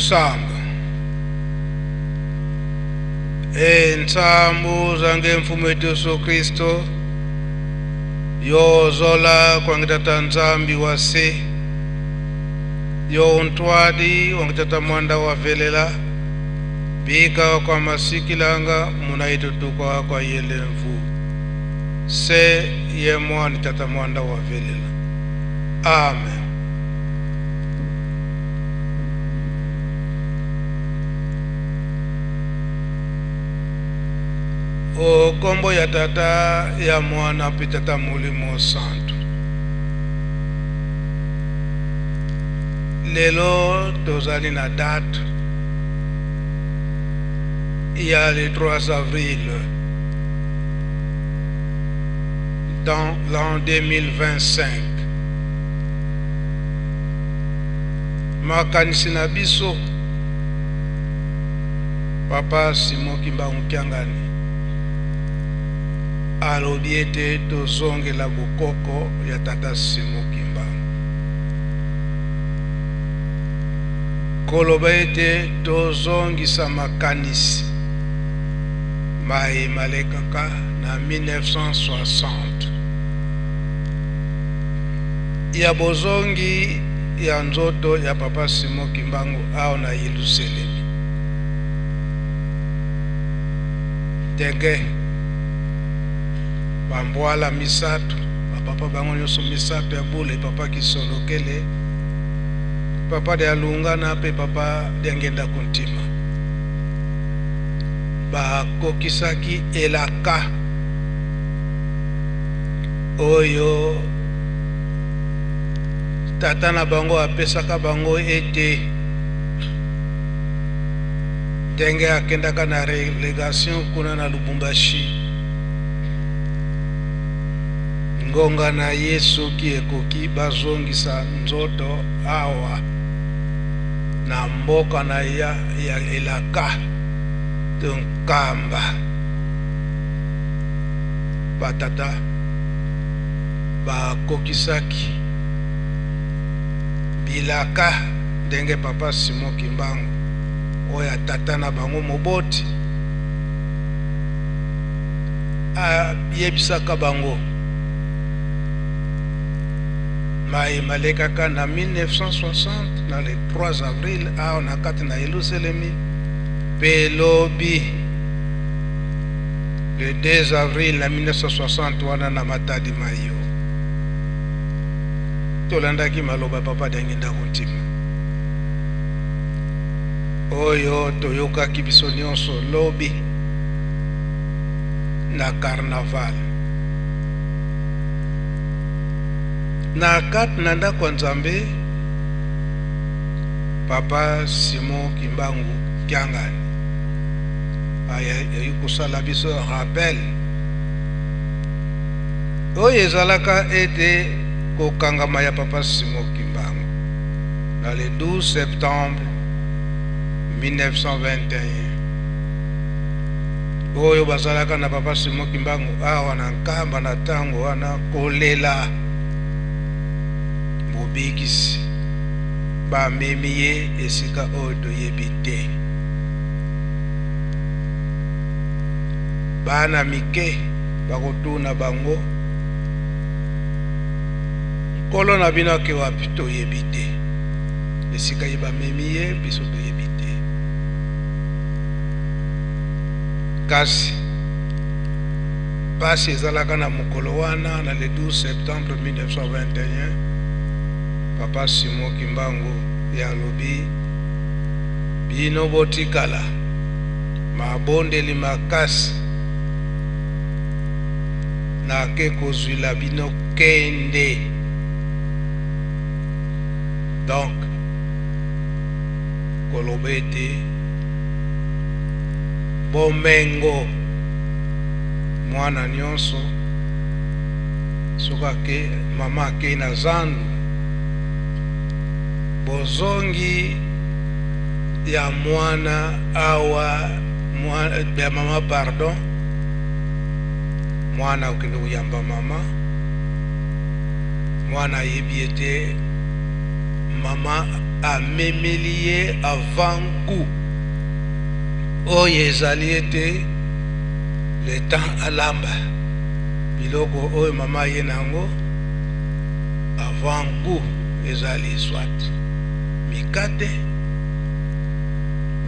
Kusamba e ntsambu zange mfumu wetu Yesu Kristo yozola kwange tata Nzambi wa se yo ntwadi wange tata mwanda wa velela bika kwa masikilanga munaitutukwa kwa yele mvu se ye mwani tata mwanda wa velela. Amen. O kombo ya tata ya mwana mpe tata molimo santu. Lelo tozali na date ya le 3 avril dans l'an 2025. Makanisi na biso Papa Simon Kimbangu Kiangani alobi ete tozongela bokoko ya tata Simon Kimbangu, koloba ete tozongisa makanisi maye malekaka na 1960 ya bozongi ya nzoto ya Papa Simon Kimbangu awa na Yelusalemi. Ndenge bambwala misato bapapa bango nyonso misato ya bule, papa Kisolokele, papa de Alungana mpe papa Diangienda Kuntima, bakokisaki elaka oyo tata na bango apesaka bango ete ndenge akendaka na relegation kuna na Lubumbashi, ngonga na ye soki ekoki bazongisa nzoto awa na mboka na ya elaka to Nkamba. Batata bakokisaki bilaka ndenge papa Simon Kimbangu oyo tata na bango moboti ayebisaka bango maye malekaka na 1960 na le 3 avril awa na kati na Yelusalemi, mpe lobi le 2 avril na 1960 wana na Matadi Mayo. Tolandaki maloba papa Diangienda Kuntima oyo toyokaki biso nyonso lobi na carnaval na kati na ndako ya Nzambe. Papa Simon Kimbangu Kiangani ayaki kosala biso rappel oyo ezalaka ete kokangama ya papa Simon Kimbangu na le 12 septembre 1921 oyo bazalaka na papa Simon Kimbangu awa na Nkamba na tango wana kolela mobikisi bamemi ye esika oyo toyebi te. Bana mike bakotuna bango, nkolo na bino ake wapi? Toyebi te esika ye bamemi ye, biso toyebi te. Kasi pasi ezalaka na mokolo wana na le 12 septembre 1921, papa Simon Kimbangu ye alobi bino botikala mabondeli makasi nake kozwila bino kende. Donc koloba ete bomengo mwana nyonso soki ake mama akei na zandu, bozongi ya mwana awa ya mama, pardon, mwana okende koyamba mama, mwana ayebi ete mama Amemeli ye avant gout oyo ezali ete le temps alamba biloko oyo mama aye na yango. Avant goût ezali soit mikate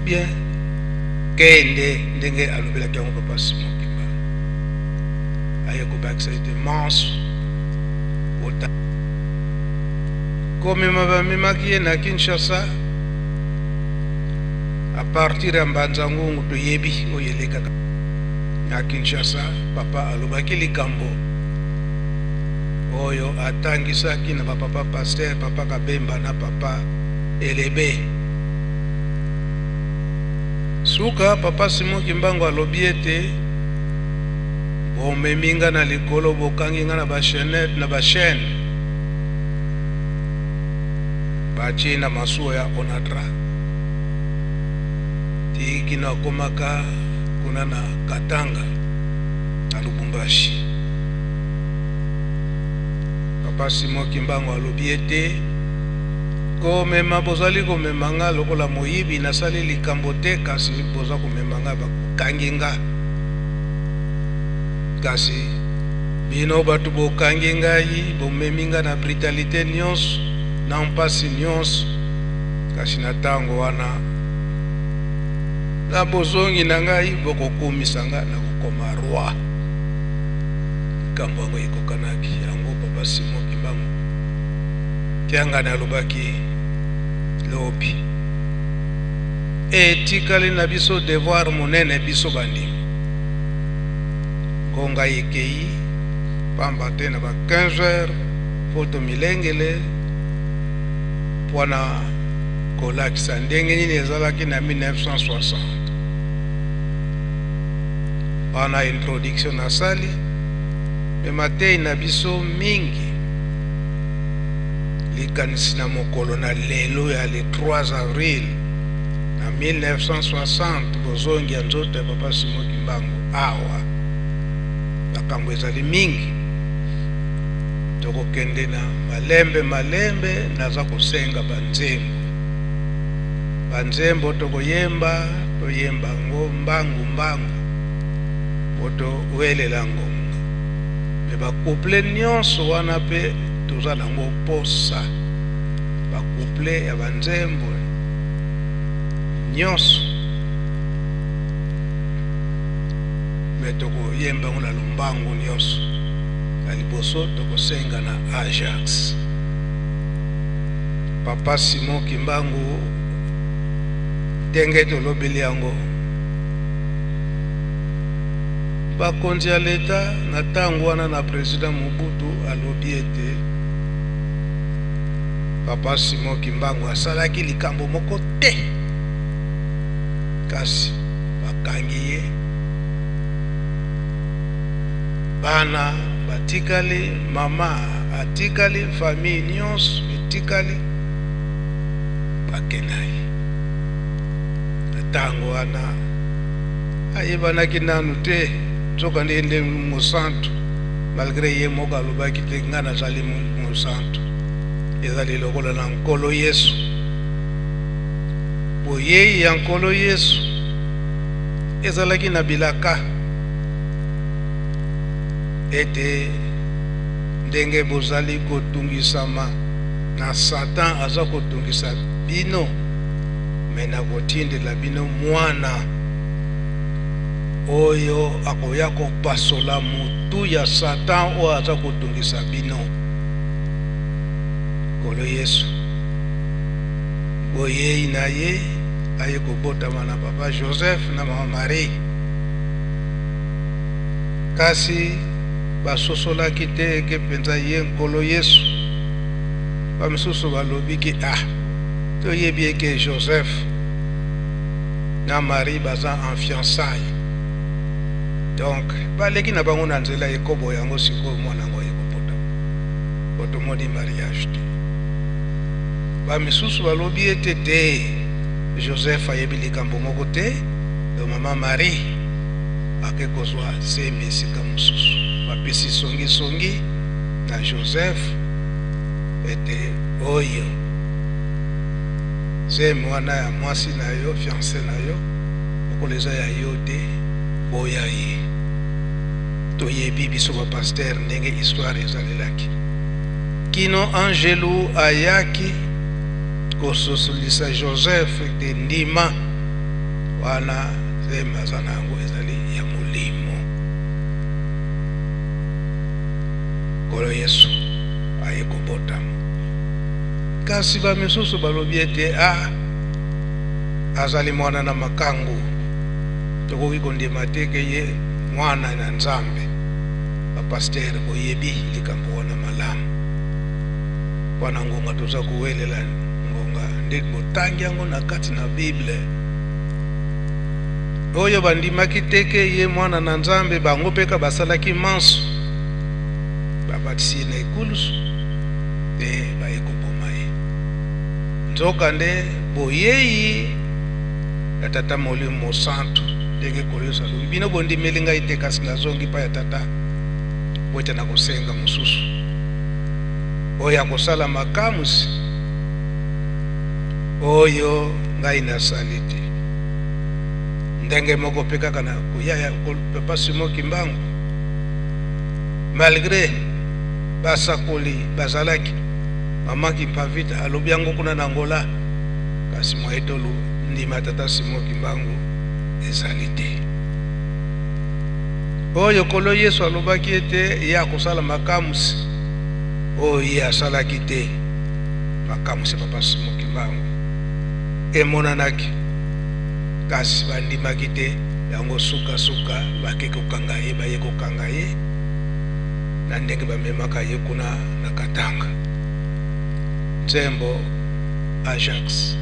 bien kende ndenge alobelaki yango. Papa Simon Kimbangu aye kobakisa ete manso ota komema. Bamemaki ye na Kinshasa à partir ya Mbanza Ngungu. Toyebi oyo elekaka na Kinshasa. Papa alobaki likambo oyo atangisaki na bapapa pasteur, papa Kabemba na papa Elebe. Suka, papa Simon Kimbangu alobi ete bomemi nga na likolo, bokangi nga na bachaîne, na bachaîne, batie na masuwa ya Onatra ti kino akomaka kuna na Katanga, na Lubumbashi. Papa Simon Kimbangu alobi ete komema, bozali komema nga lokola moyibi, nasali likambo te, kasi boza komema nga, bakokangi nga. Kasi bino bato bokangi ngai, bomemi nga na brutalité nyonso, na mpasi nyonso, kasi na ntango wana, na bozongi na ngai, bokokumisa nga na kokoma roi. Likambo yango ekokanaki yango. Papa Simon Kimbangu Kiangani alobaki lobi etikali na biso devoir monene, biso bandimi. Ngonga ekei pamba te. Na ba 15 heures fo tomilengele mpona kolakisa ndenge nini ezalaki na 1960. Wana introduction nasali, me matei na biso mingi, likanisi na mokolo na lelo ya le 3 avril na 1960, bozongi ya nzoto ya papa Simon Kimbangu awa. Makambo ezali mingi, tokokende na malembe malembe. Naza kosenga banzembo, banzembo tokoyemba, toyemba yango mbangu mbangu po towelela ngonga. Me bacouplet nyonso wana mpe toza nango posa, bacouplet ya banzembo nyonso, me tokoyemba yango na lombangu nyonso. Na liboso tokosenga na Ajax. Papa Simon Kimbangu, ndenge tolobeli yango, bakonzi ya leta na ntango wana na président Mobutu alobi ete papa Simon Kimbangu asalaki likambo moko te, kasi bakangi ye, bana batikali, mama atikali, famille nyonso etikali, bakenda ye. Na ntango wana ayebanaki nanu te, nzoka nde nde mosantu, malgré ye moko alobaki te: "Ngai nazali mosantu." Ezali lokola na Nkolo Yesu, boyei ya Nkolo Yesu ezalaki na bilaka ete ndenge bozali kotungisama na Satan, aza kotungisa bino, me nakotindela bino mwana oyo akoya kopasola motu ya Satan oyo aza kotungisa bino, Nkolo Yesu. Boyei na ye, aye kobotama na papa Joseph na mama Marie, kasi basosolaki te eke mpenza ye Nkolo Yesu. Bamisusu balobiki: "Ah, toyebi eke Joseph na Marie baza en fiançailles, donc baleki na bango na nzela ekobo yango. Sikoyo mwana yango ekobotama po tomoni mariage te." Bamisusu balobi ete te, Joseph ayebi likambo moko te, do mama Marie ake kozwa zemi esika mosusu. Bapesi songisongi na Joseph ete oyo Zemi wana ya mwasi na yo, fiancé na yo, lokola eza ya yo te, boya ye. Toyebi biso ba pasteur ndenge histoire ezalelaki. Kino angelu ayaki kososolisa Joseph ete ndima wana zemi aza na yango ezali ya molimo. Nkolo Yesu aye kobotama. Kasi ba misusu balobi ete ah, azali mwana na makangu, tokoki kondima te ke ye mwana na Nzambe. Ba pasteur boyebi likambo wana malamu. Wana ngonga toza kowelela ngonga nde botangi yango na kati na Bible. Oyo bandimaki te ke ye mwana na Nzambe, bango mpe ka basalaki manso, babatisi ye na ekulusu mpe baye koboma ye. Nzokande boyei ya Tata Molimo Mosantu, ndenge Nkolo Yesu alobi, bino bondimeli ngai te, kasi nazongi mpa ya Tata, mpo ete nakosenga mosusu oyo akosala makamwisi oyo ngai nasali te. Ndenge moko mpe kaka na koya ya Papa Simon Kimbangu, malgre basakoli bazalaki, Mama Kimpavita alobi yango kuna na Angola, kasi moye tolu ndima Tata Simon Kimbangu ezali te. Oyo Nkolo Yesu alobaki ete ye akosala makamwisi oyo ye asalaki te, makamwisi Papa Simon Kimbangu emonanaki, kasi bandimaki te yango. Sukasuka bake kokanga ye, baye kokanga ye na ndenge bamemaka ye kuna na Katanga. Nzembo Ajax.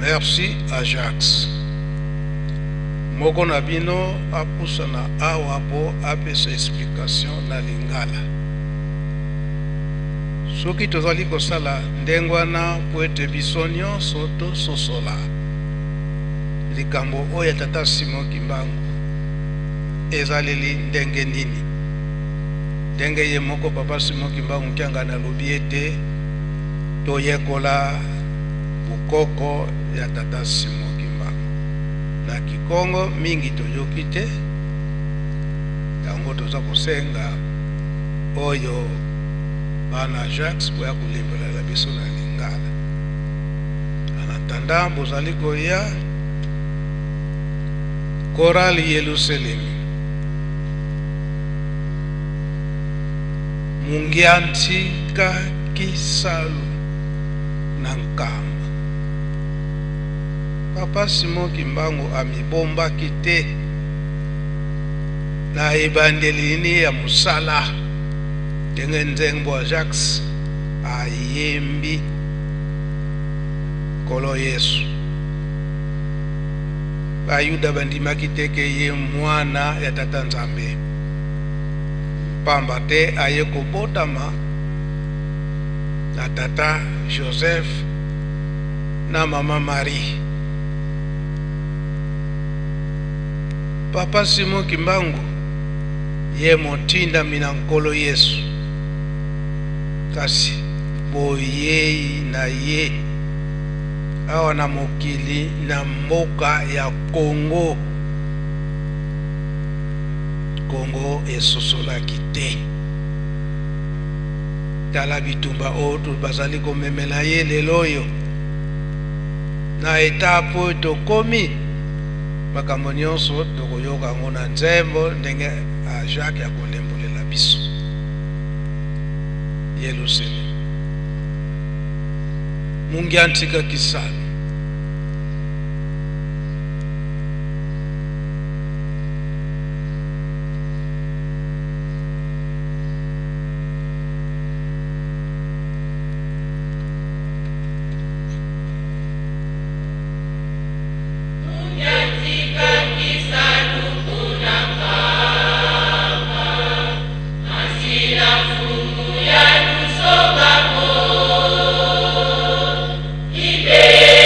Merci Ajax. Moko na bino apusana awa po apesa explication na lingala. Soki tozali kosala ndenge wana po ete biso nyonso tososola likambo oyo ya tata Simon Kimbangu ezaleli ndenge nini. Ndenge ye moko papa Simon Kimbangu Kiangani alobi ete toyekola bokoko ya tata Simon Kimbangu. Na Kikongo mingi toyoki te, yango toza kosenga oyo bana Jacques boya kolimbolela biso na lingala. En attendant bozali koya Chorale Yelusalemi Mungiantika Kisalu na Nkamba. Papa Simon Kimbangu amibombaki te na ebandeli ni ya mosala ndenge nzembo ya Jacques ayembi Nkolo Yesu. Bayuda bandimaki te ke ye mwana ya Tata Nzambe, pamba te aye kobotama na tata Joseph na mama Marie. Papa Simon Kimbangu ye motindami na Nkolo Yesu, kasi boyei na ye awa na mokili na mboka ya Congo, Congo esosolaki te. Tala bitumba oyo bazali komemela ye lelo oyo na etape oyo tokomi, makambo nyonso tokoyoka yango na nzembo ndenge Jacques akolembolela biso. Yelusalemi Mungiantika Kisalu. Ibe.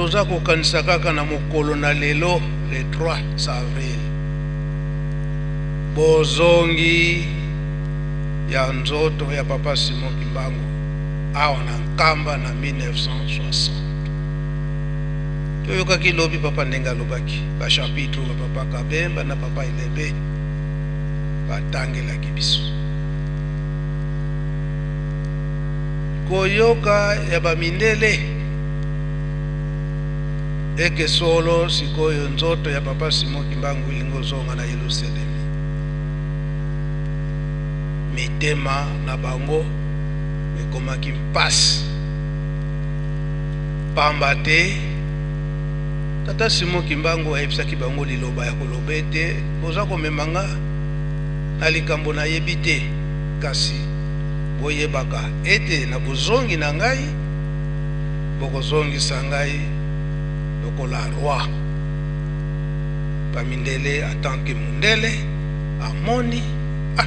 Toza kokanisa kaka na mokolo na lelo le 3 avril, bozongi ya nzoto ya Papa Simon Kimbangu awa na Nkamba na 1960. Toyokaki lobi papa ndenge alobaki ba chapitre ba papa Kabemba na papa Elebe batangelaki biso. Koyoka ya bamindele eke solo sikoyo nzoto ya Papa Simon Kimbangu elingi ozonga na Yelusalemi, mitema na bango ekomaki mpasi, pamba te Tata Simon Kimbangu ayebisaki bango liloba ya koloba ete boza komema nga na likambo nayebi te, kasi boyebaka ete na bozongi na ngai bokozongisa ngai lokola roi. Bamindele en tant que mundele amoni ah,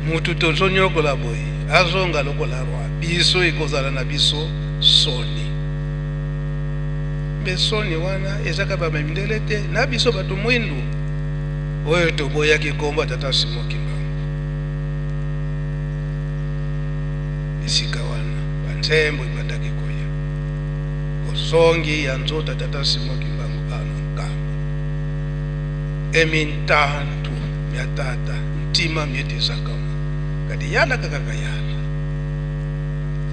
mutu tozonyokola boye azonga lokola roi, biso ekozala na biso soni. Mpe soni wana ezaka bamindele te, na biso bato mwindu oyo toboyaki kombo Tata Simon Kimbangu. Esika wana banzembo ebandaki koya, bozongi ya nzoto ya Tata Simon Kimbangu awa na Nkamba. Emintantu mya tata ntima mietezakama kadi yalaka kaka yala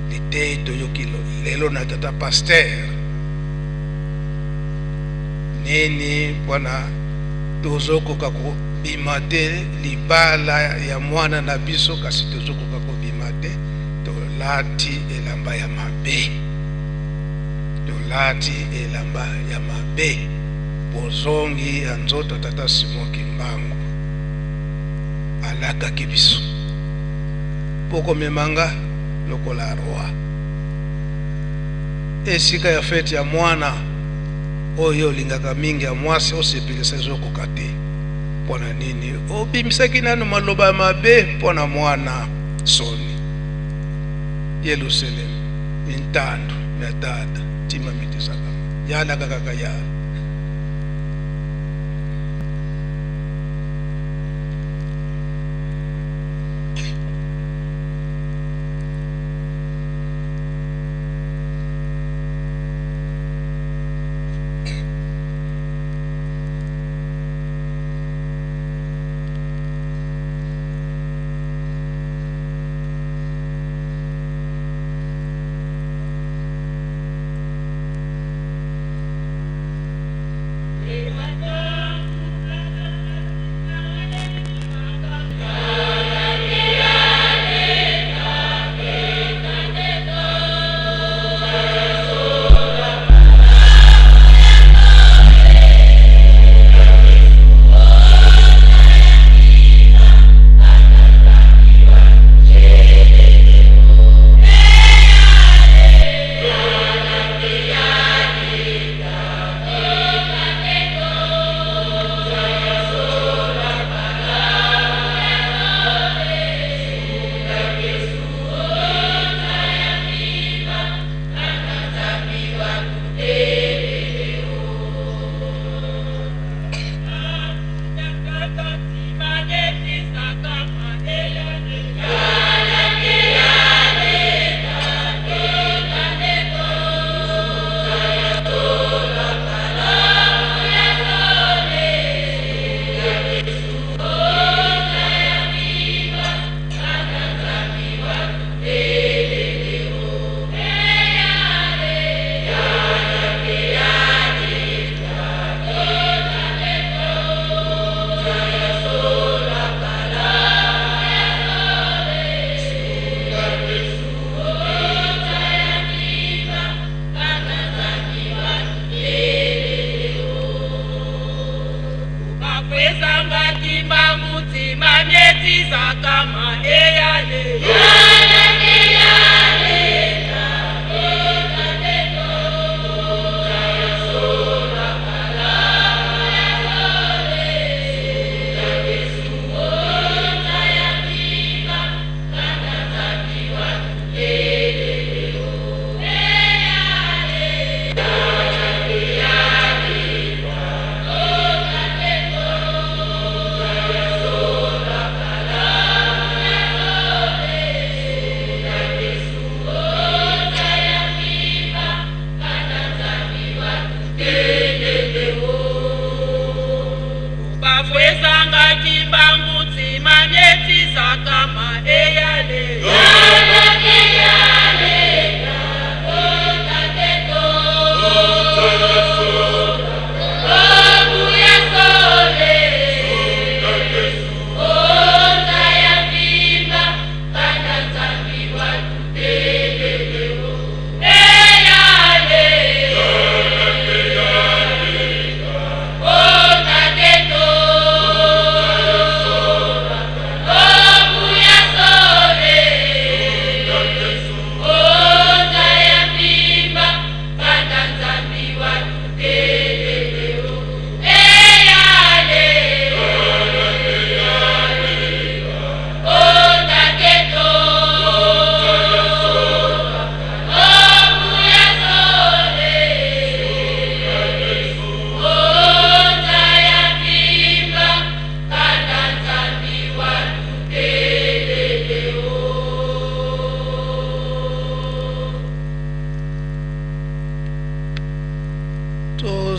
liteyi toyoki lelo na tata pasteur nini mpona tozokoka kobima te libala ya mwana na biso, kasi tozokoka kobima te, tolati elamba ya mabe, tolati elamba ya mabe. Bozongi ya nzoto Tata Simon Kimbangu alakaki biso bokomema nga lokola roi esika ya fete ya mwana oyo olingaka mingi ya mwasi osepelisa ezokoka te. Mpo na nini obimisaki nanu maloba ya mabe mpo na mwana? Soni. Yelusalemi mintandu ya tata ntima mitisaka yalaka kaka yala.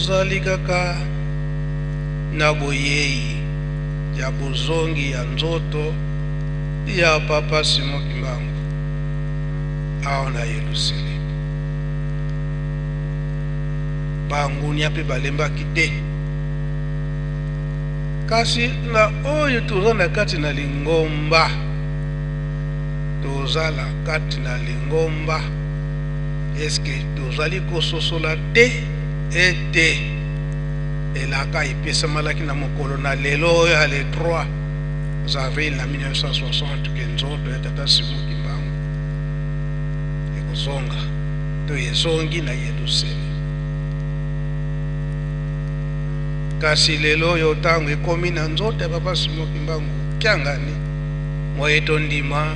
Tozali kaka na boyei ya bozongi ya nzoto ya Papa Simon Kimbangu awa na Yelusalemi. Bangunia mpe balembaki te. Kasi na oyo toza na kati na lingomba, tozala kati na lingomba, eske tozali kososola te ete elaka epesamalaki na mokolo na lelo oyo ya le 3 avril na 1960 ke nzoto ya Tata Simon Kimbangu ekozonga to ezongi na Yelusalemi. Kasi lelo oyo ntango ekomi na nzoto ya Papa Simon Kimbangu Kiangani, moye tondima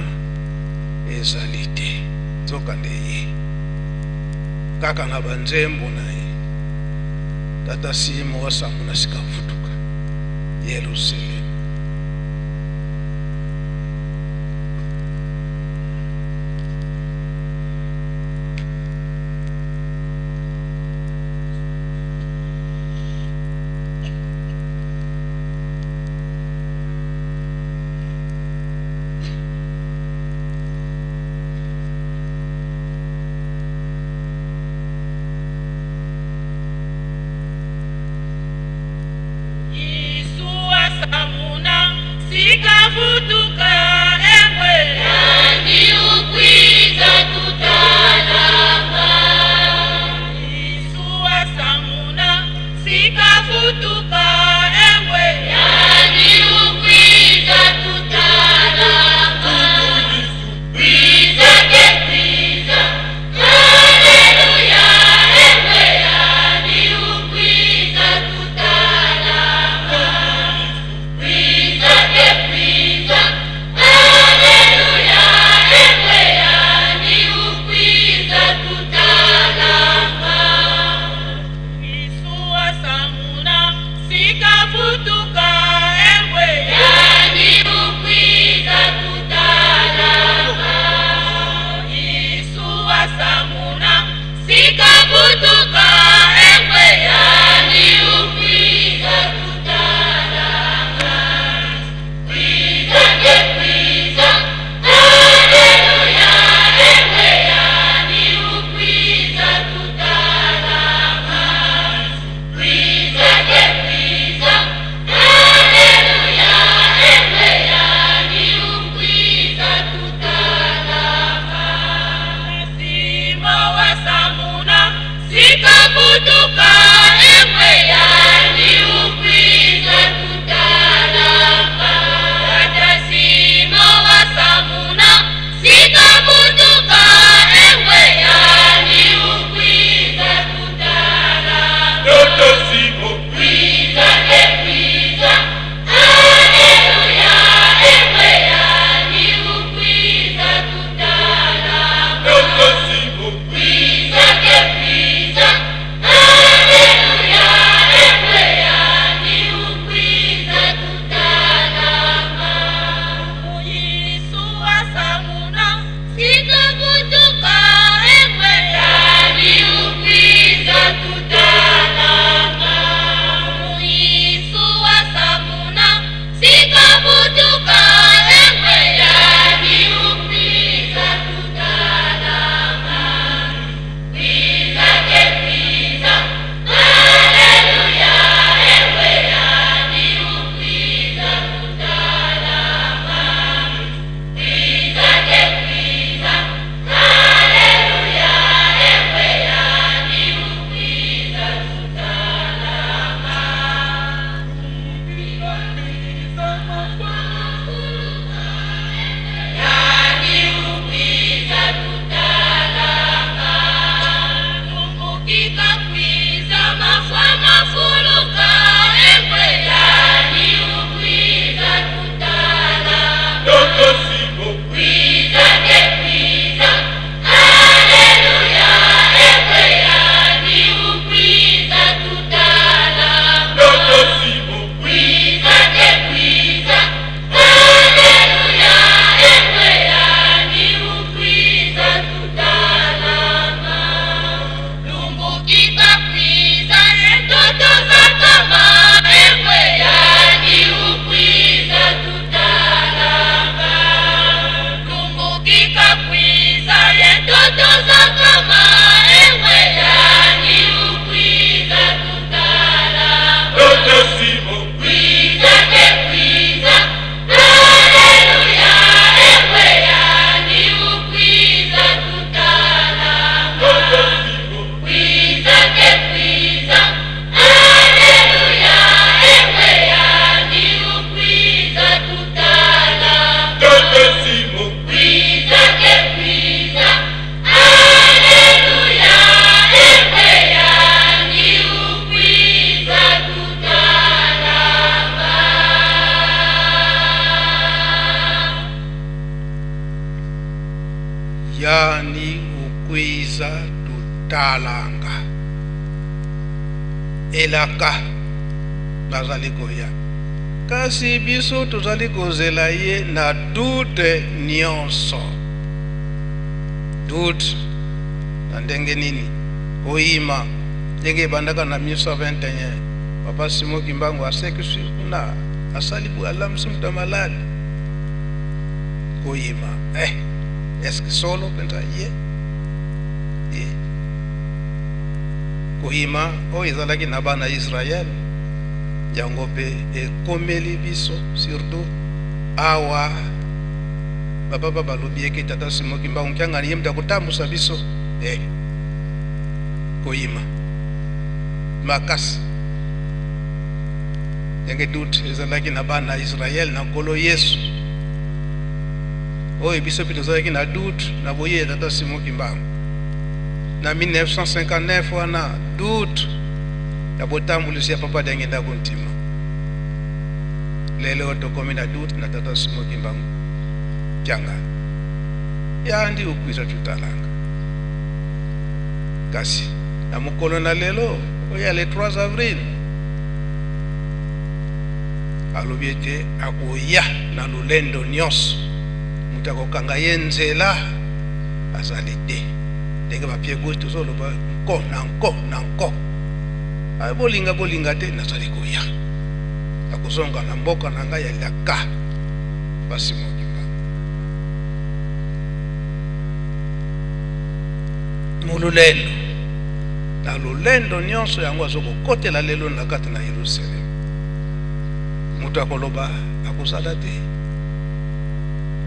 ezali te, nzoka nde ye kaka na banzembo na ye Tata Simo wasambo na sika vutuka Yelusalemi. Yani ukwiza tutalanga elaka nazali koya kasi biso tozali kozela ye na doute nyonso. Doute na ndenge nini? Koyima ndenge ebandaka na 1921 papa Simon Kimbangu asekisi kuna asali boye alamisi moto ya maladi. Koyima est-ce solo mpenza ye ye koyima oyo ezalaki na bana Israël yango mpe ekomeli biso surtout awa bapapa balobi eke tata Simon Kimbangu Kiangani ye moto akotambusa biso koyima makasi ndenge doute ezalaki na bana Israël na nkolo Yesu oyo biso mpe tozalaki na doute na boye ya tata Simon Kimbangu na 1959 wana doute ya botambulisi ya papa Diangienda Kuntima. Lelo tokomi na doute na tata Simon Kimbangu Kiangani yandi ukwiza tutalanga kasi na mokolo na lelo oyo ya le 3 avril alobi ete akoya na lolendo nyonso moto akokanga ye nzela azali te ndenge bapie gauche tozoloba nko na nko na nko bolinga bolinga te nazali koya akozonga na mboka na ngai ya laka Simon Kimbangu mululendo na lolendo nyonso yango azokokotela lelo na kati na Yerusalem moto akoloba akozala te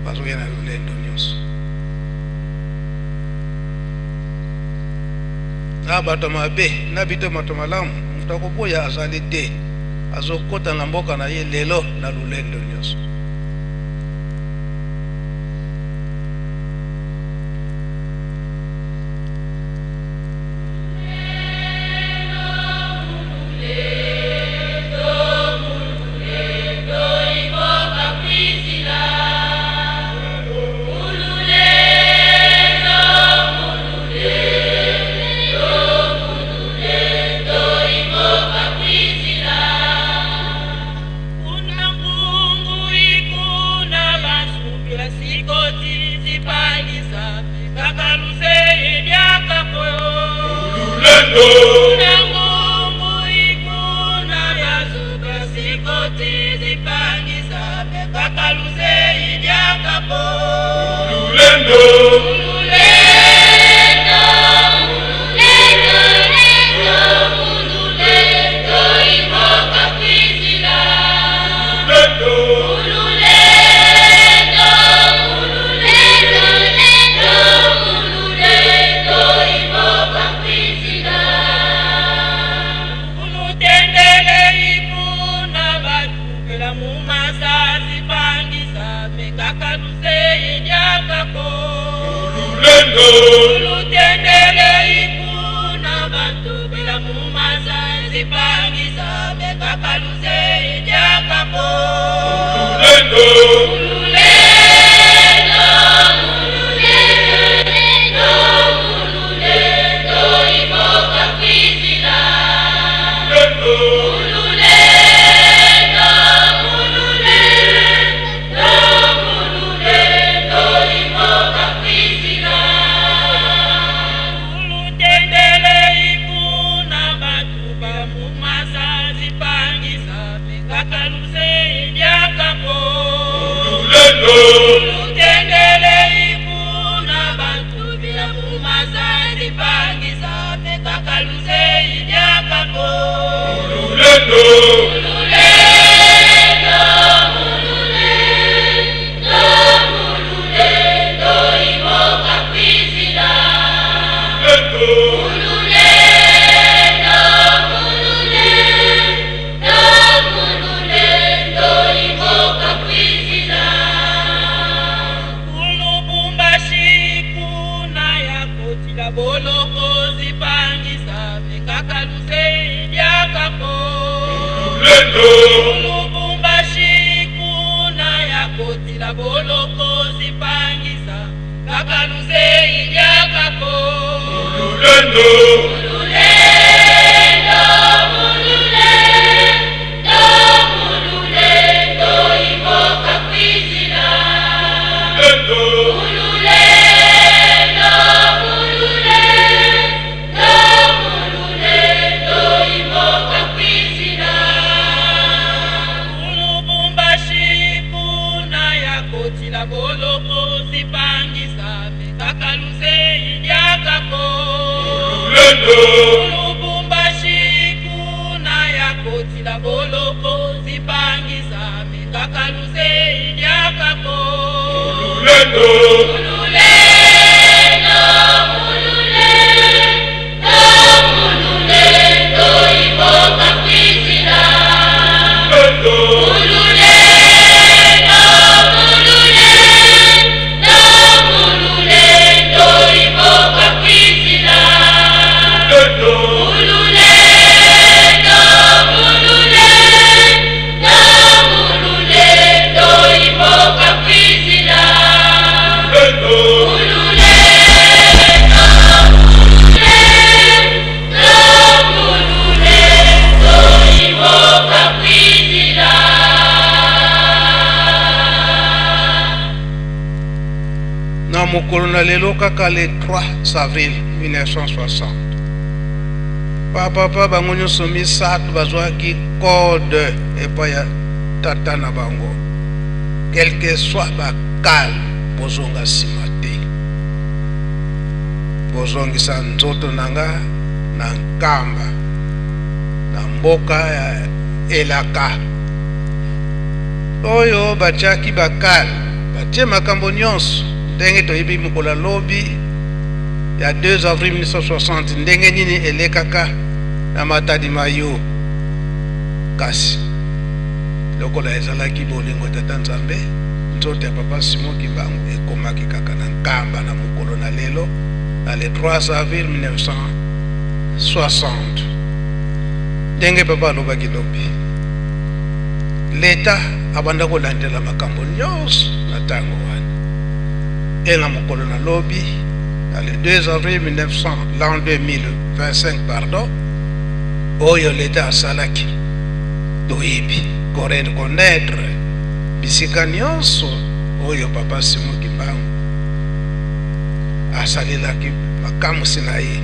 bazoya na lolendo nyonso na bato mabe na bito bato malamu moto akoboya azali te azokota na mboka na ye lelo na lolendo nyonso. Boloko zipangisa kakaluze. Na mokolo na lelo kaka le 3 avril 1960, bapapa bango nyonso misato bazwaki code epai ya tata na bango: quelque soit bakale, bozonga nsima te, bozongisa nzoto na nga na Nkamba, na mboka ya elaka. Oyo batiaki bakale, batie makambo nyonso ndenge toyebi. Mokolo ya lobi ya 2 avril 1960, ndenge nini elekaka na Matadi Mayo. Kasi lokola ezalaki bolingo Tata Nzambe, nzoto ya Papa Simon Kimbangu ekomaki kaka na Nkamba na mokolo na lelo, na le 3 avril 1960. Ndenge papa alobaki lobi, leta abanda kolandela makambo nyonso na ntango wana. E na mokolo na lobi, na le 2 avril 1900, l'an 2025, pardon, oyo leta asalaki, toyebi koreconnaître bisika nyonso oyo Papa Simon Kimbangu asalelaki makamwisi na ye,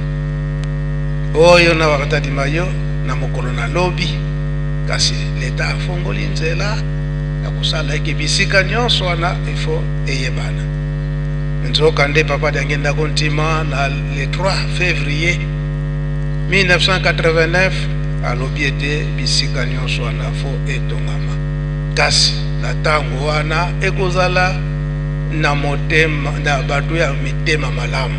oyo na Matadi Mayo na mokolo na lobi. Kasi leta afongoli nzela ya kosala eke bisika nyonso wana ifo eyebana. Nzoka nde Papa Diangienda Kuntima, na le 3 février 1989, alobi ete bisika nyonso wana fo etongama, kasi na ntango wana ekozala na motema na bato ya mitema malamu.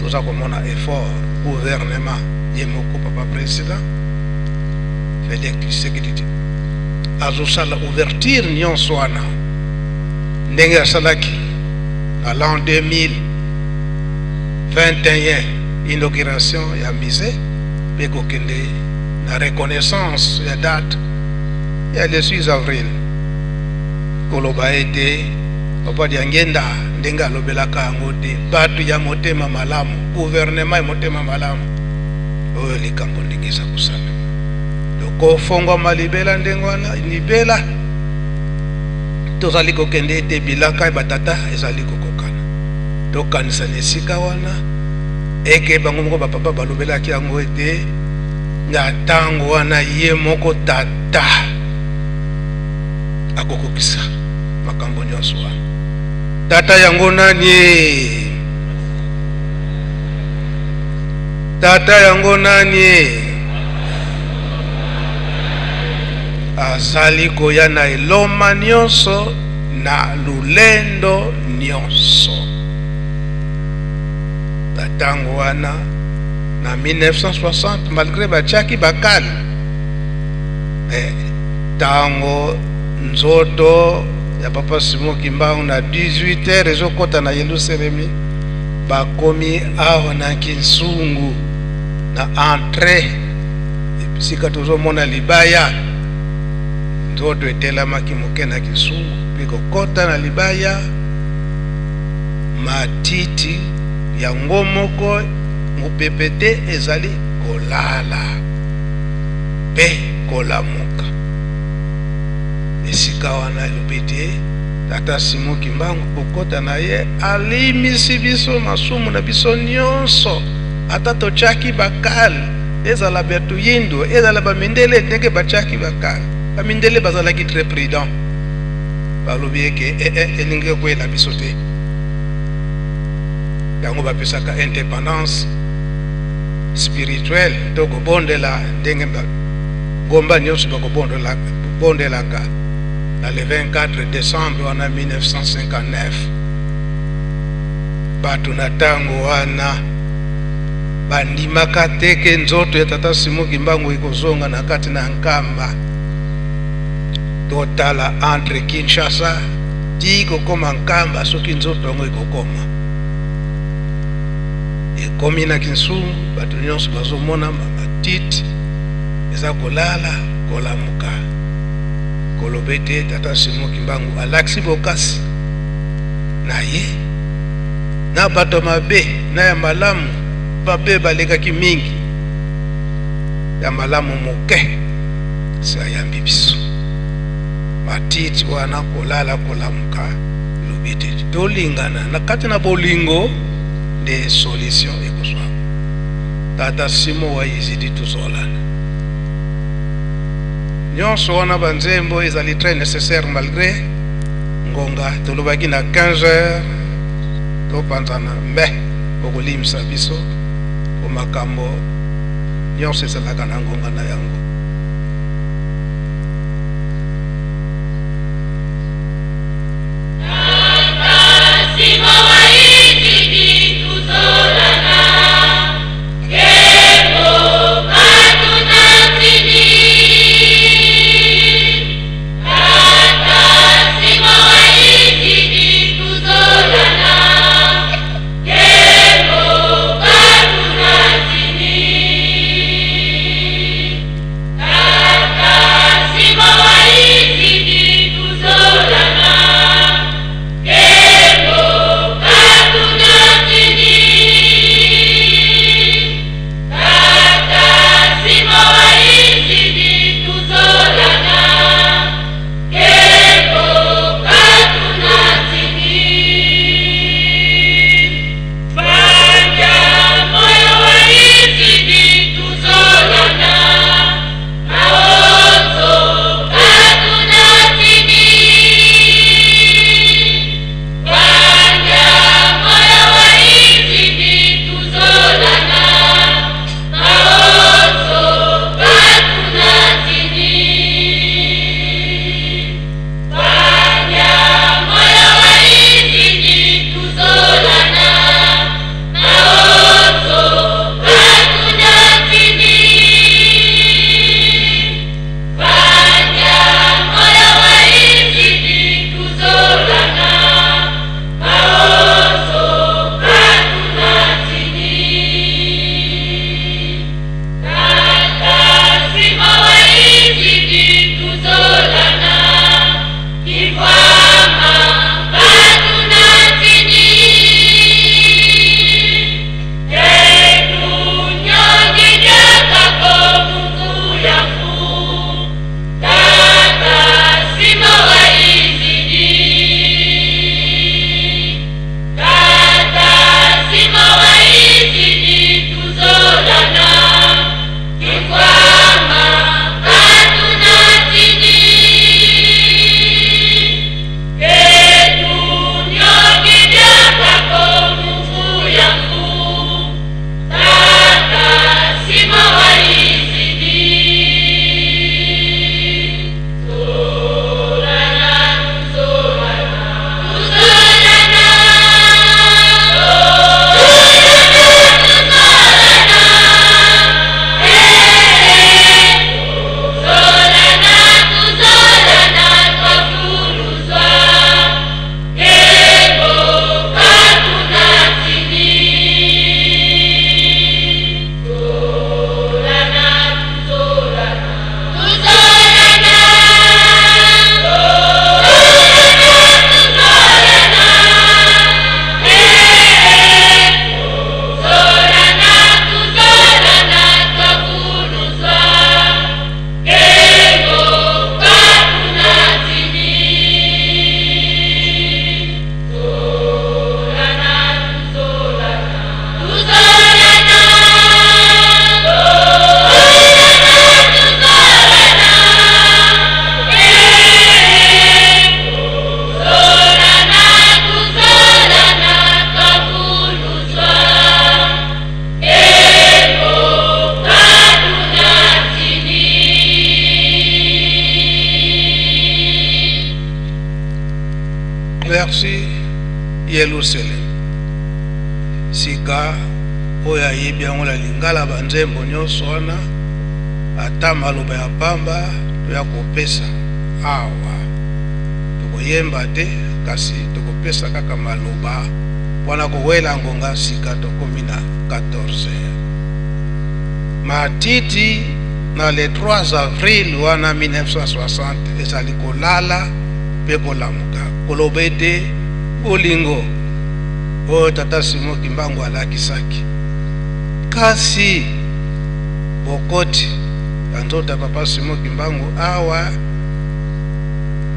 Toza komona effort gouvernement ye moko, Papa Président Félix Tshisekedi, azosala ouverture nyonso wana, ndenge asalaki na l'an 2021 inauguration ya musée, mpe kokende na reconnaissance ya date ya le 6 avril, koloba ete Papa Diangenda, ndenge alobelaka yango te, bato ya motema malamu, gouvernement ya motema malamu, oyo likambo ndenge eza kosalema, tokofongwama libela ndenge wana libela. Tozali kokende ete bilaka ya batata ezali kokokana. Tokanisa na esika wana eke bango moko bapapa balobelaki yango ete na ntango wana ye moko tata akokokisa makambo nyonso wana. Tata yango nani? Tata yango nani? Azali koya na eloma nyonso, na lulendo nyonso. Na ntango wana, na 1960, malgré batiaki bakale, ntango nzoto ya Papa Simon Kimbangu na 18 heures ezokɔta na Yelusalemi, bakomi awa na Kinsungu, na entrée esika tozomona libaya, nzoto etelamaki moke na Kinsungu mpe kokɔta na libaya, matiti yango moko. Mopepe te ezali kolala mpe kolamuka. Esika wana elobi te Tata Simon Kimbangu kokota na ye alimisi biso masumu na biso nyonso, ata totiaki bakale, ezala bato yindo, ezala bamindele, ndenge batiaki bakale. Bamindele bazalaki très prudent, balobi eke elingi kokwela biso te. Yango bapesaka indépendance spirituelle to kobondela ndenge ngomba nyonso bakobondelaka na le 24 décembre wana 1959. Bato na ntango wana bandimaka te ke nzoto ya Tata Simon Kimbangu ekozonga na kati na Nkamba. Totala entre Kinshasa ti kokoma Nkamba, soki nzoto yango ekokoma ekomi na Kinsungu, bato nyonso bazomona matiti eza kolala kolamuka, koloba ete Tata Simon Kimbangu alakisi bokasi na ye na bato mabe na ya malamu. Mabe balekaki mingi, ya malamu moke, si ayambi biso. Matiti wana kolala kolamuka, lobi ete tolingana na kati na bolingo nde solution ekozwa. Tata Simon wa Izidi tozolana nyonso wana, banzembo ezali très nécessaire malgré ngonga tolobaki na 15 heures topanzana, me bokolimisa biso po makambo nyonso ezalaka na ngonga na yango. Merci Yelusalem. Sika oyo ayebi yango na lingala banzembo nyonso wana ata maloba ya pamba toya kopesa awa tokoyemba te kasi tokopesa kaka maloba wana kowela ngonga sika tokomi na 14 heures matiti na le 3 avril wana 1960 ezali kolala mpe kolamuka koloba ete bolingo oyo tata Simon Kimbangu alakisaki kasi bokoti ya nzoto ya papa Simon Kimbangu awa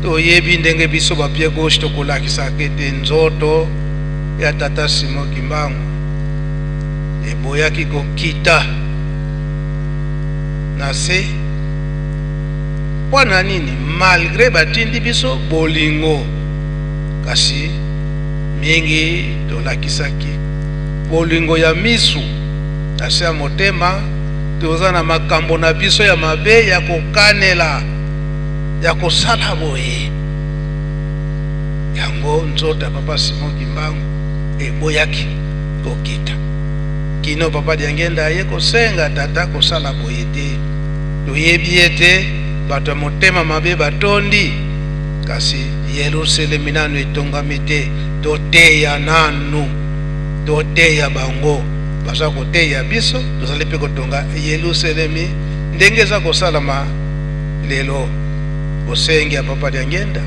toyebi ndenge biso ba pied gauche tokolakisaka ete nzoto ya tata Simon Kimbangu eboyaki kokita na se mpo na nini malgre batindi biso bolingo kasi mingi tolakisaki bolingo ya misu na se ya motema toza na makambo na biso ya mabe ya kokanela ya kosala boye yango nzoto ya papa Simon Kimbangu eboyaki kokita kino papa Diangenda aye kosenga tata kosala boye te toyebi ete bato ya motema mabe batondi kasi Yerusalemi nanu etongami te toteya nanu toteya bango baza koteya biso tozali mpe kotonga Yerusalemi ndenge eza kosalama lelo bosengi ya papa Diangenda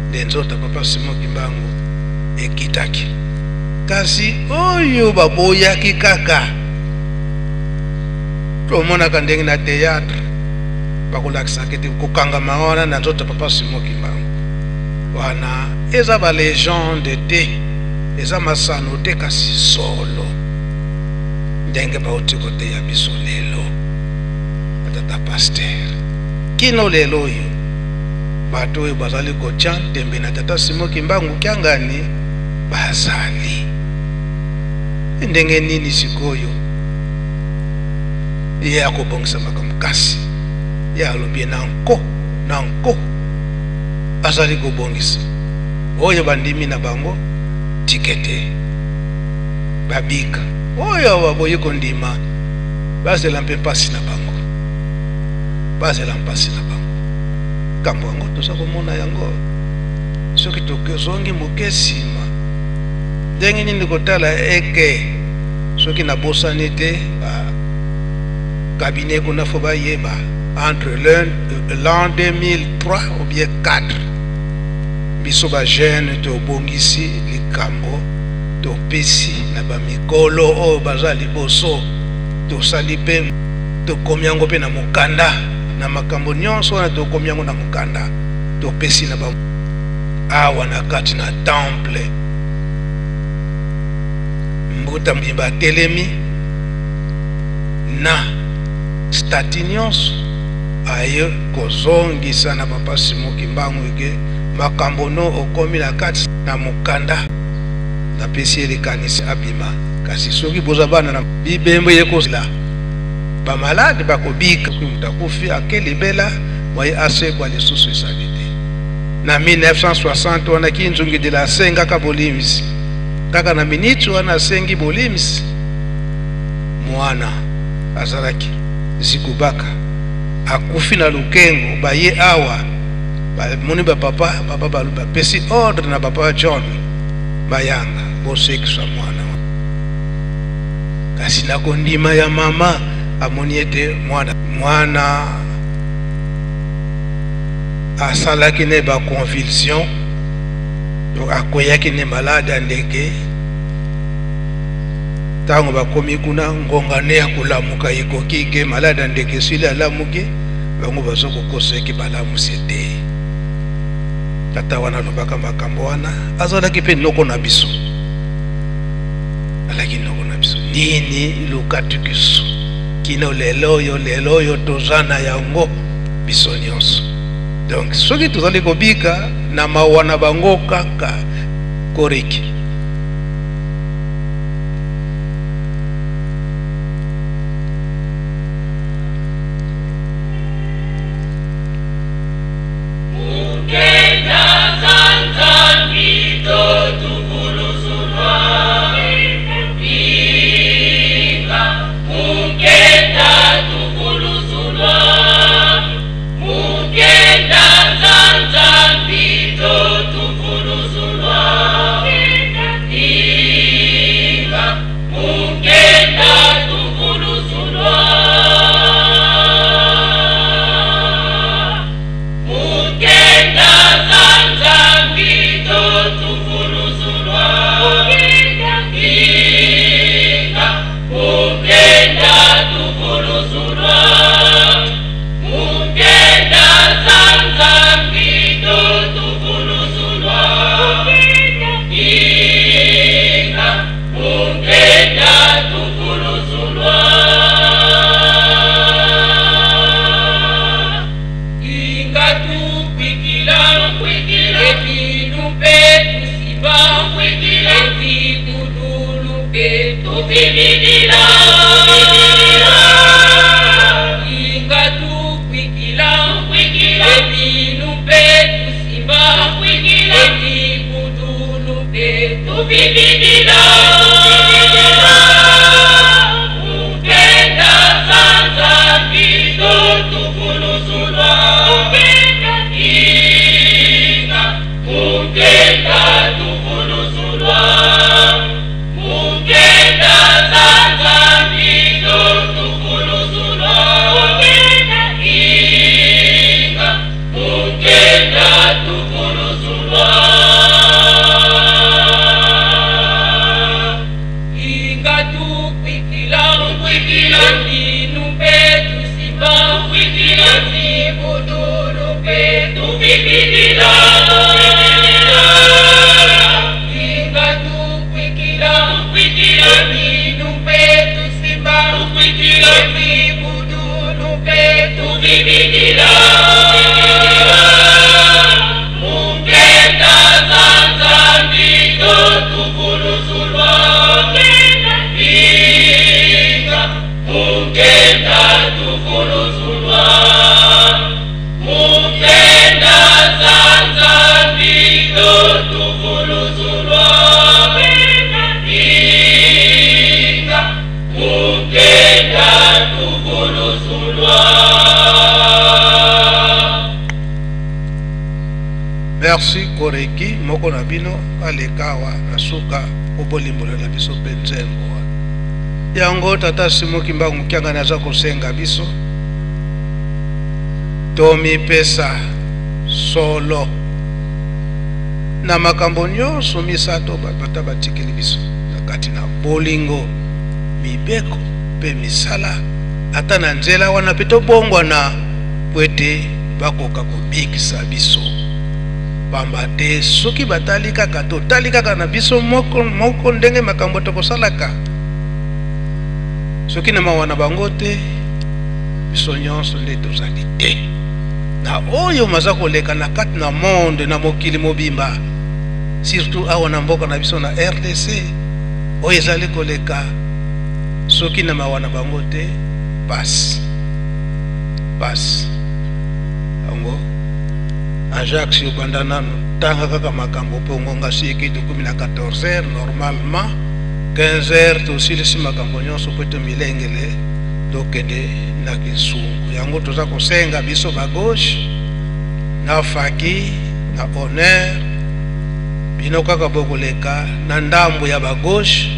nde nzoto ya papa Simon Kimbangu ekitaki kasi oyo baboyaki kaka tomonaka ndenge na théâtre bakolakisaka ete kokangama wana na nzoto ya papa Simon Kimbangu wana eza ba legende te eza masano te kasi solo ndenge bauti koteya biso lelo tata pasteur kino lelo oyo bato oyo bazali kotya ntembe na tata Simon Kimbangu Kiangani bazali ndenge nini sikoyo ye akobongisa makambo kasi ye alobi na nko na nko azali kobongisa oyo bandimi na bango tikete babika oyo baboyi kondima bazela mpe mpasi na bango bazela mpasi na bango nkambo yango toza komona yango soki tozongi moke nsima ndenge nini kotala eke soki nabosani te cabinet kuna fo bayeba entre l'an 2003 ou bien 4 biso bajeune tobongisi likambo topesi na bamikolo oyo baza liboso tosali mpe tokomi yango mpe na mokanda na makambo nyonso wana tokomi yango na mokanda topesi na ba awa na kati na temple mbuta mbimba atelemi na stati nyonso aye kozongisa na papa Simon Kimbangu eke makambo no okomi na kati na mokanda napesi ye likanisi abima kasi soki boza bana na bibembe ye kozela bamalade bakobika soki moto akufi ake libela moye asekwa lisusu ezali te na 1960 wana kinzungidila asengaka bolimbisi kaka na miniti wana asengi bolimbisi mwana azalaki zikubaka akufi na lukengo baye awa bamoni bapapa papa bapesi ordre na papa John Mayanga bosekisa mwana kasi na kondima ya mama amoni ete mwana mwana asalaki ne baconvulsion donc akweyaki ne malade ya ndeke ntango bakomi kuna ngonga ne ya kolamuka ekoki ke malade ya ndeke esili alamuki bango bazo kokosa eke balamusi te tata wana alobaka makambo wana azalaki mpe noko na biso alaki noko na biso nini lukatukisu kino lelo oyo lelo oyo toza na yango biso nyonso donc soki tozali kobika na mawa na bango kaka koriki Merci Koreki moko na bino aleka awa na suka po bolimbolela biso pe nzembo wana. Yango tata Simon Kimbangu Kiangani aza kosenga biso tomipesa solo na makambo nyonso misato bata batikeli biso na kati na bolingo, mibeko mpe misala, ata na nzela wana mpe tobongwana mpo ete bakoka kobikisa biso. Pamba te soki batali kaka, totali kaka na biso moko moko ndenge makambo tokosalaka, soki na mawa na bango te, biso nyonso nde tozali te na oyo maza koleka na kati na monde, na mokili mobimba, surtout awa na mboka na biso na RDC, oyo ezali koleka, soki na mawa na bango te, pasi pasi yango. Ajax yo banda nanu tanga kaka makambo po ngonga si ekei tokomi na 14 heures, normalement 15 heures tosilisi makambo nyonso po ete milengele tokende na kinsungu. Yango toza kosenga biso ba gauche na faki na honneur bino kaka bokoleka na ndambo ya ba gauche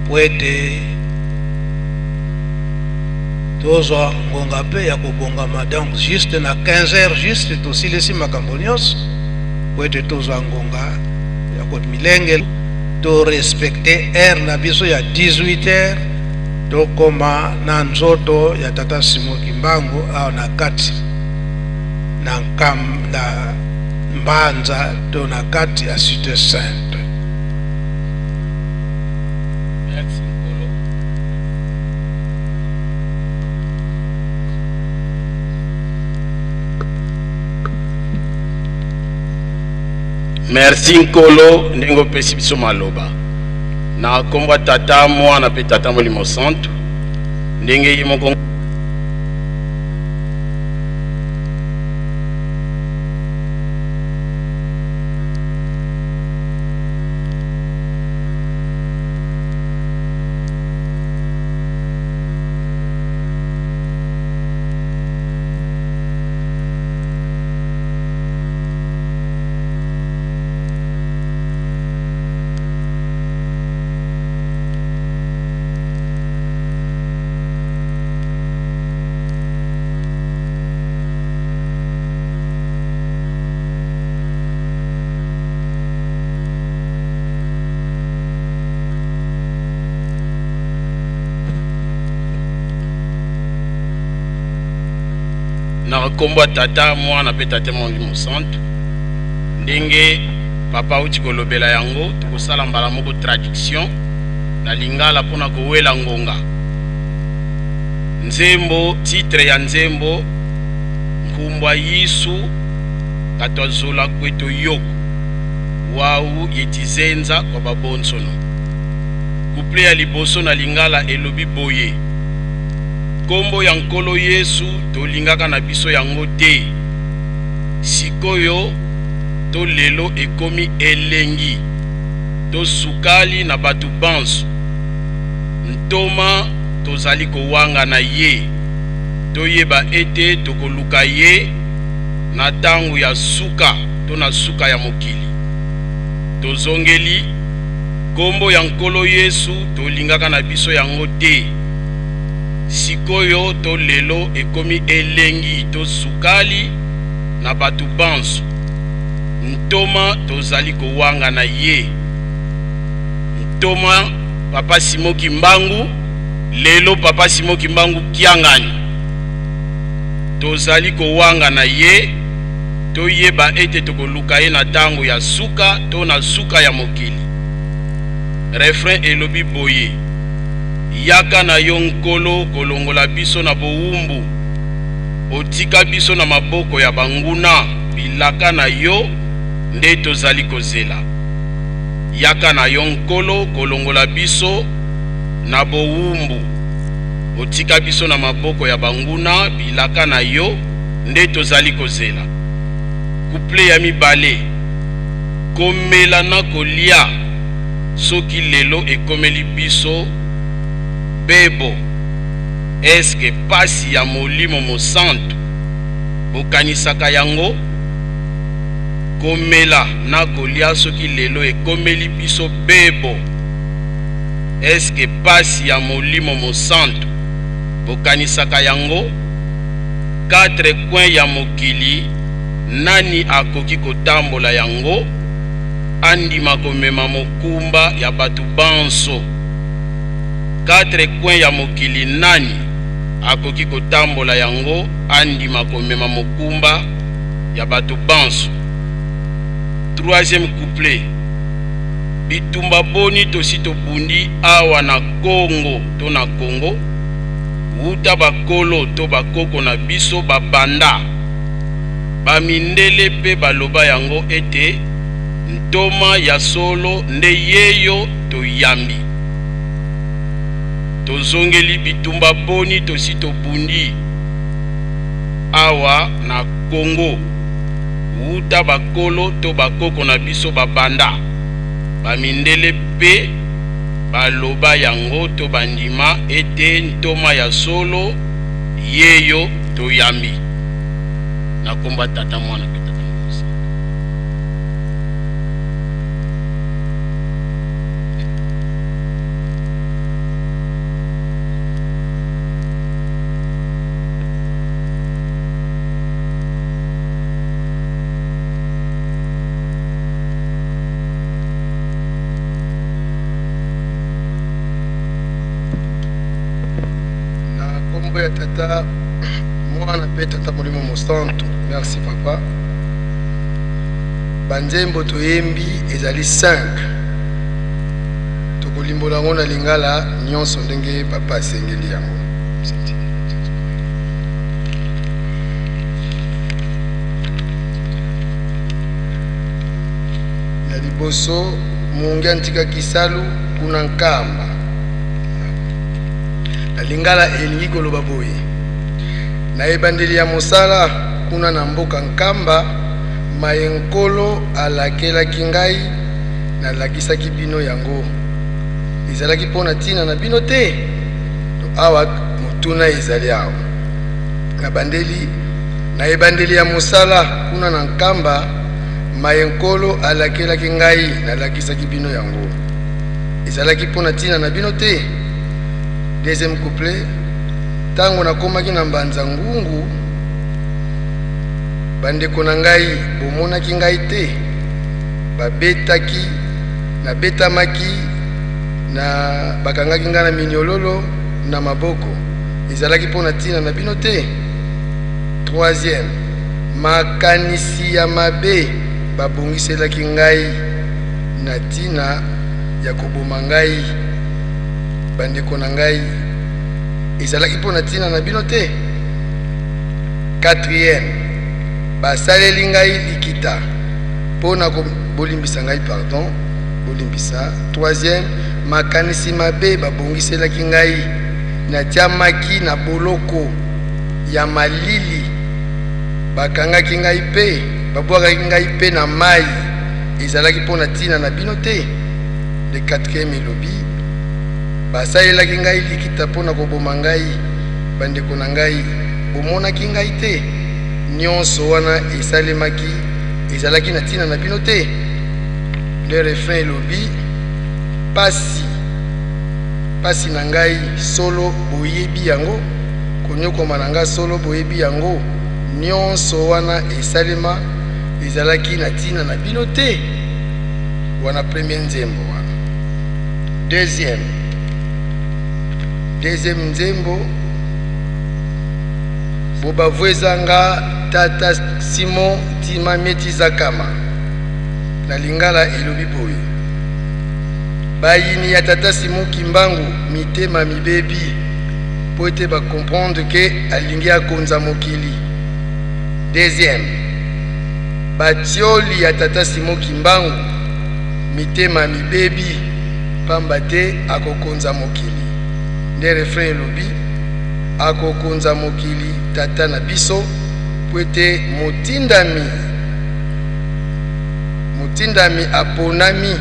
po ete tozwa ngonga mpe ya kobongama. Donc juste na 15 heures juste tosilisi makambo nyonso po ete tozwa ngonga ya komilengela, to respecter heure na biso ya 18 heures, tokoma na nzoto ya tata Simon Kimbangu awa na kati na nkam na Mbanza to na kati ya Cité Sainte. Merci Nkolo. Merci Nkolo ndenge opesi biso maloba na nkombo ya Tata, Mwana mpe Tata Molimo Santu, ndenge ye moko na nkombo ya Tata, Mwana mpe Tata Molimo Santu. Ndenge papa auti kolobela yango, tokosala mbala moko traduction na lingala mpona kowela ngonga. Nzembo, titre ya nzembo Nkumbwa Yisu katwazola kweto yoko wau yetizenza kwa babonsono. Couple ya liboso na lingala elobi boye: Kombo ya Nkolo Yesu tolingaka na biso yango te, sikoyo to lelo ekomi elengi. to sukali na bato banso. Ntoma tozali kowangana ye, toyeba ete tokoluka ye na tango ya suka to na suka ya mokili. Tozongeli kombo ya Nkolo Yesu, tolingaka na biso yango te. Sikoyo to lelo ekomi elengi to sukali na bato banso. Ntoma tozali kowangana ye. Ntoma Papa Simon Kimbangu, lelo Papa Simon Kimbangu Kiangani. Tozali kowangana ye, toyeba ete tokoluka ye na tango ya suka to na suka ya mokili. Refrain elobi boye: Yaka na yo Nkolo kolongola biso na bowumbu, otika biso na maboko ya banguna, bilaka na yo nde tozali kozela. Yaka na yo Nkolo kolongola biso na bowumbu, otika biso na maboko ya banguna, bilaka na yo nde tozali kozela. Couplet ya mibale: Komela na kolia soki lelo ekomeli biso bebo, eske pasi ya Molimo Mosantu bokanisaka yango? Komela na kolia soki lelo ekomeli biso bebo, eske pasi ya Molimo Mosantu bokanisaka yango? Quatre coins ya mokili, nani akoki kotambola yango? Andima komema mokumba ya bato banso. Quatre coins ya mokili, nani akoki kotambola yango? Andima komema mokumba ya bato banso. Troisième couplet: Bitumba boni tosi tobundi awa na Kongo to na Kongo, wuta bakolo to bakoko na biso babanda. Bamindele pe baloba yango ete ntoma ya solo nde yeyo toyambi. Tozongeli bitumba boni tosi tobundi awa na Kongo, wuta bakolo to bakoko na biso babanda. Bamindele pe baloba yango to bandima ete ntoma ya solo yeyo toyambi. Na komba Tata, Mwana pe Tata Molimo. Na kombo ya Tata, Mwana pe Tata Molimo Mosantu. Merci papa. Banzembo toyembi ezali 5. Tokolimbola yango na lingala nyonso ndenge papa asengeli yango. Ya liboso, Mungi antika kisalu kuna Nkamba. Na lingala elingi koloba boye: na ebandeli ya mosala kuna na mboka Nkamba, maye Nkolo alakelaki ngai, nalakisaki bino yango. Ezalaki mpo na ntina na bino te? To awa motuna ezali awa. Na bandeli, na ebandeli ya mosala kuna na Nkamba, maye Nkolo alakelaki ngai, nalakisaki bino yango. Ezalaki mpo na ntina na bino te? Deuxième couplet, tango nakomaki na Mbanza Ngungu, bandeko na ngai bomonaki ngai te, babetaki, nabetamaki na bakangaki ngai na minyololo na maboko, ezalaki mpo na ntina na bino te? Troisième, makanisi ya mabe babongiselaki ngai na ntina ya koboma ngai, bandeko na ngai, ezalaki mpo na ntina na bino te? Quatrième, basaleli ngai likita mpo na bolimbisa ngai, pardon, bolimbisa. Troisième, makanisi mabe babongiselaki ngai, natiamaki na boloko ya malili, bakangaki ngai mpe babwakaki ngai mpe na mai, ezalaki mpo na ntina na bino te? Le quatrième elobi, basalelaki ngai likita mpo na koboma ngai, bandeko na ngai, bomonaki ngai te? Nyonso wana esalemaki ezalaki na ntina na bino te? Le refrain elobi, pasi, pasi na ngai solo boyebi yango, konyokwama na ngai solo boyebi yango, nyonso wana esalema ezalaki na ntina na bino te? Wana premier nzembo wana. Deuxième, deuxième nzembo, bobavwezanga tata Simon ntima mieti zakama. Na lingala elobi boye, bayini ya tata Simon Kimbangu mitema mibebi po ete ba comprendre ke alingi akonza mokili. Deuxième, batioli ya tata Simon Kimbangu mitema mibebi pamba te akokonza mokili. Nde refrain elobi, akokonza mokili tata na biso po ete motindami, motindami aponami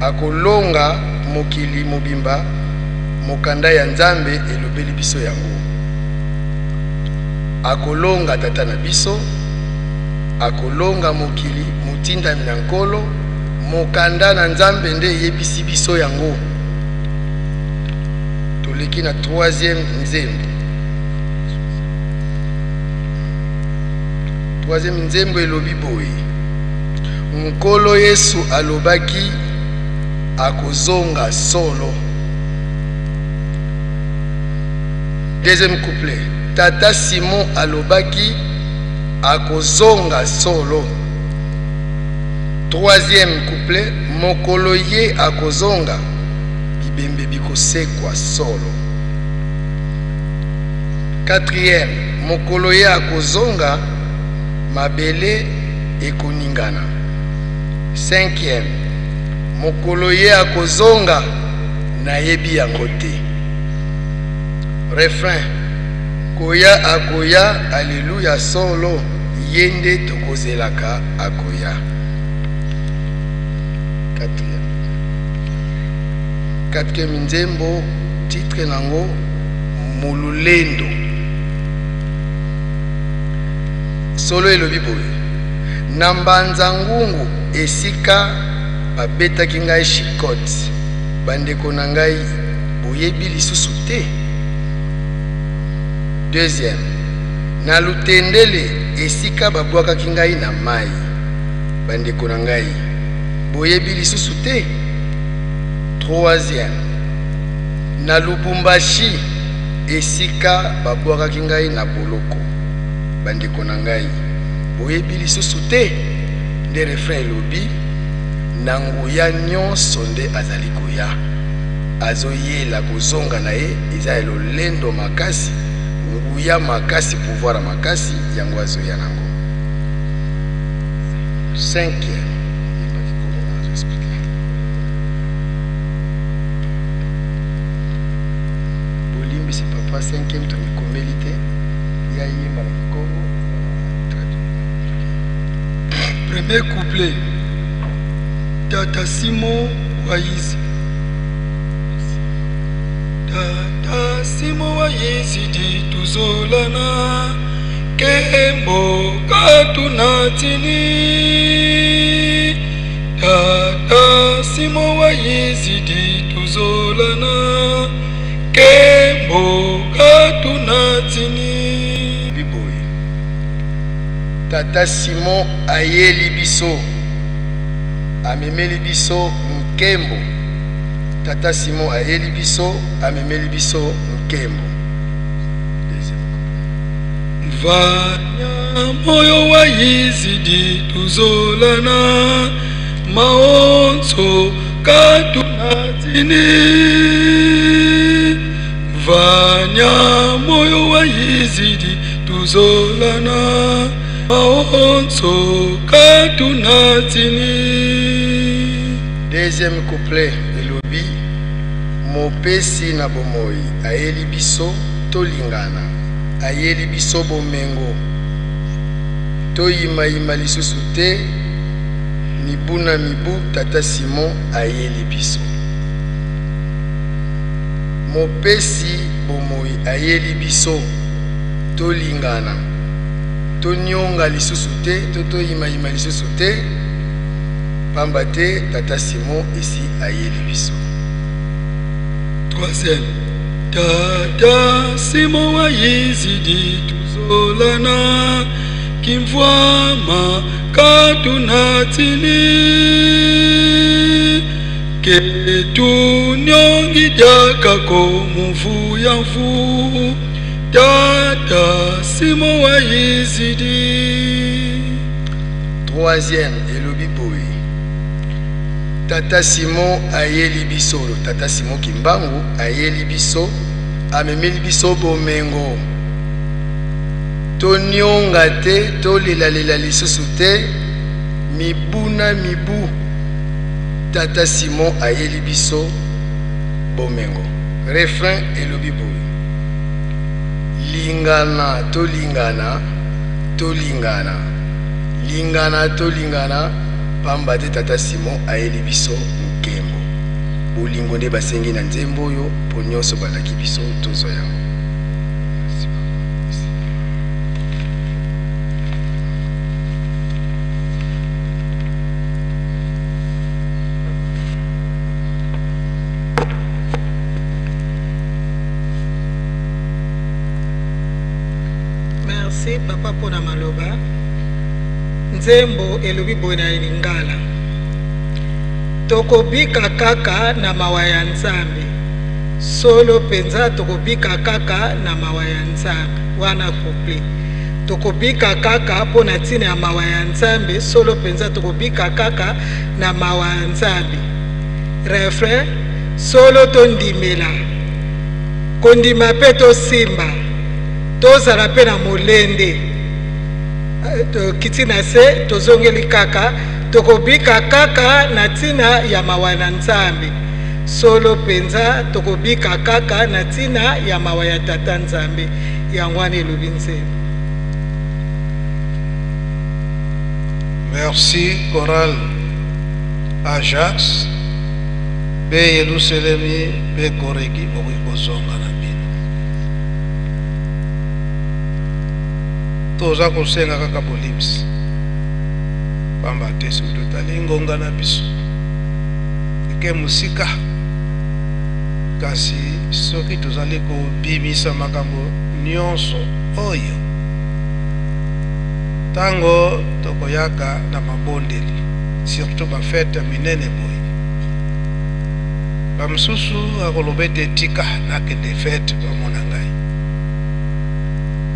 akolonga mokili mobimba. Mokanda ya Nzambe elobeli biso yango. Akolonga tata na biso, akolonga mokili, motindami na Nkolo. Mokanda na Nzambe nde eyebisi biso yango. Toleki na troisième nzembo. Troisième nzembo elobi boye, Nkolo Yesu alobaki akozonga solo. Deuxième couplet, tata Simon alobaki akozonga solo. Troisième couplet, mokolo ye akozonga bibembe bikosekwa solo. Quatrième, mokolo ye akozonga mabele ekoningana. Cinquième, mokolo ye akozonga nayebi yango te. Refrain, koya akoya, alleluya solo, ye nde tokozelaka akoya. Quatrième, quatrième nzembo, titre nango Mululendo. Solo elobi boye, na mbanza ngungu esika babetaki ngai chicote, bandeko na ngai boyebi lisusu te? Deuxième, na lutendele esika babwakaki ngai na mai, bandeko na ngai boyebi lisusu te? Troisième, na Lubumbashi esika babwakaki ngai na boloko, bandeko na ngai boyebi lisusu te? Nde refrain elobi, na nguya nyonso nde azali koya, azoyela kozonga na ye eza ya lolendo makasi, nguya makasi, pouvoir makasi, yango azoya nango. Cinquième, bolimbisi papa, cinquième tomikomeli te, ya yemba na kikongo. Premier couplet, tata Simon Wayizi, tata Simon Wayizi di tuzolana kembo katuna tini, tata Simon Wayizi di tuzolana kembo katuna tini. Biboye tata Simon ayeli biso, amemeli biso nkembo. Tata Simon ayeli biso, amemeli biso nkembo. Vanya moyo wa yizidi tuzolana maonso katuna tini, vanya moyo wa yizidi tuzolana maonso katuna tini. Deuxième couplet elobi, mopesi na bomoi ayeli biso tolingana, ayeli biso bomengo, toyimayima lisusu te Mibu na mibu Tata Simon ayeli biso. Mopesi bomoi ayeli biso. Tolingana. Tonionga lisusu te to toyimayima lisusu te, pamba te Tata Simon esi ayeli biso. Troisième. Tata Simon wa Yizidi tuzolana kimvwama katuna tini ketu nyongi diakako muvu ya mvu Tata Simon wa Yizidi. Troisième elobi boye Tata Simon ayeli biso, Tata Simon Kimbangu ayeli biso, amemeli biso bomengo. Tonionga te, tolelalela lisusu te, mibu na mibu Tata Simon ayeli biso bomengo. Refrain elobi boye lingana tolingana tolingana lingana tolingana pamba te Tata Simon ayeli biso nkembo. Bolingo nde basengi na nzembo oyo mpo nyonso balaki biso tozwa yango. Merci papa pona maloba. Nzembo elobi boye na lingala. Tokobika kaka na mawa ya Nzambe. Solo penza tokobika kaka na mawa ya Nzambe. Wana couple. Tokobika kaka mpo na ntina ya mawa ya Nzambe. Solo penza tokobika kaka na mawa ya Nzambe. Refrain, solo tondimela. Kondima mpe tosimba. Tozala mpe na molende. Tokiti na se, tozongeli kaka, tokobika kaka na ntina ya mawa na Nzambe. Solo mpenza tokobika kaka na ntina ya mawa ya Tata Nzambe. Yango wana elobi nzembo. Merci chorale Ajax pe Yeluselemi pe Koreki bokoki kozonga na bino. Toza kosenga kaka bolimbisi pamba te soki totali ngonga na biso eke mosika, kasi soki tozali kobimisa makambo nyonso oyo ntango tokoyaka na mabondeli, surtout bafete ya minene boye, bamosusu akoloba ete tika nakende fete bamona ngai,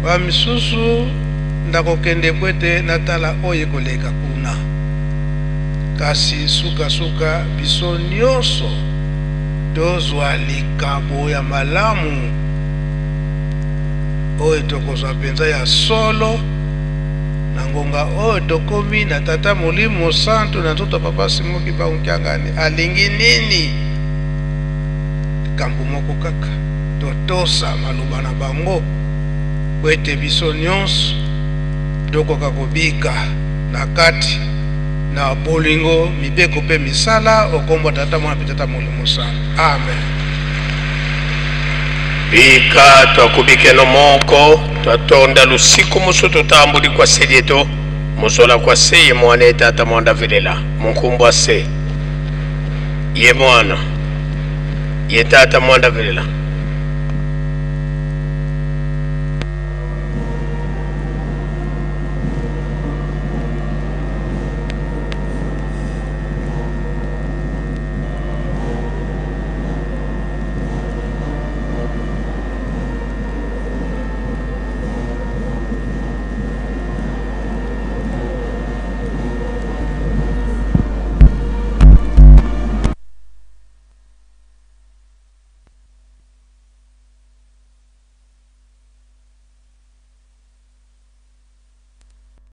bamisusu ndakokende po ete natala oyo ekoleka kuna. Kasi sukasuka biso nyonso tozwa likabo ya malamu oyo tokozwa mpenza ya solo na ngonga oyo tokomi na Tata Molimo Santu na nzoto Papa Simon Kimbangu Kiangani alingi nini? Likambo moko kaka, totosa maloba na bango po ete biso nyonso tokoka kobika na kati na bolingo, mibeko mpe misala okombo Tata Mwana mpe Tata Molimo Santu. Amen. Bika twakubikeno moko twatonda lusiku musu tutambuli kwa selieto muzola kwa se ye mwana ye tata mwanda velela munkumbwa se ye mwana ye tata mwanda velela